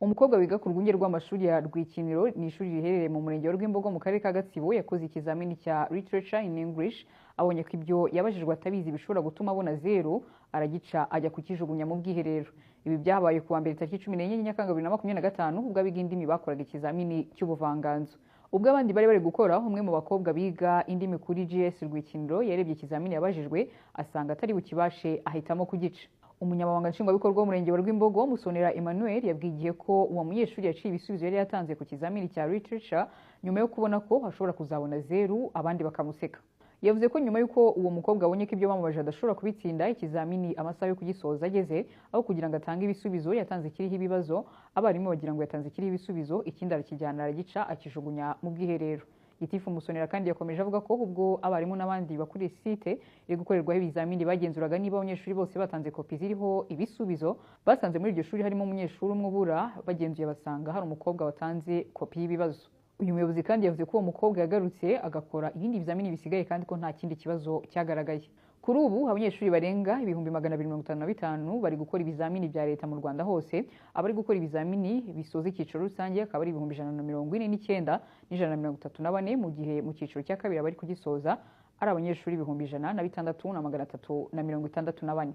Umukobwa wiga ku rwunge rw'amashuri ya Rwikiniro, ni ishuri riherereye mu murenge wa Rwimbogo mu karere ka Gatsibo, yakoze ikizamini cya Literature in English, abonye ko ibyo yabajijwe atabizi bishobora gutuma abona zeru, aragica ajya kukijugunya mu bwiherero. Ibi byabaye ku wa mbere tariki 14 Nyakanga 2025, ubwo abiga indimi bakoraga ikizamini cy'ubuvanganzo. Ubwo abandi bari bari gukora, umwe mu bakobwa biga indimi kuri GS Rwikiniro yarebye ikizamini yabajijwe asanga atari bukibashe, ahitamo kugica. Umunyamabanga Nshingwabikorwa w'umurenge wa Rwimbogo, Musonera Emmanuel, yabwiye Igihe ko uwo munyeshuri yaciye ibisubizo yari yatanze ku kizamini cya literature nyuma yo kubona ko ashobora kuzabona zeru abandi bakamuseka. Yavuze ko nyuma y'uko uwo mukobwa abonye ko ibyo bamubajije adashobora kubitsinda, ikizamini amasaha yo kugisoza ageze, aho kugira ngo atange ibisubizo yatanze ikiriho ibibazo, abarimu bagira ngo yatanze ikiriho ibisubizo, ikindi arakijyana aragica akijugunya mu bwiherero. Gitifu Musonera kandi yakomeje avuga ko ubwo abarimu n'abandi bakuriye site iri gukorerwaho ibizamini bagenzuraga niba abanyeshuri bose batanze kopi ziriho ibisubizo, basanze muri iryo shuri harimo umunyeshuri umwe ubura. Bagenzuye basanga hari umukobwa watanze kopi y'ibibazo. Uyu muyobozi kandi yavuze ko uwo mukobwa yagarutse agakora ibindi bizamini bisigaye kandi ko nta kindi kibazo cyagaragaye. Kuri ubu abanyeshuri barenga 255,000 bari gukora ibizamini bya leta mu Rwanda hose. Abari gukora ibizamini bisoza icyiciro rusange akaba ari 149,134, mu gihe mu cyiciro cya kabiri abari kugisoza ari abanyeshuri 106,364.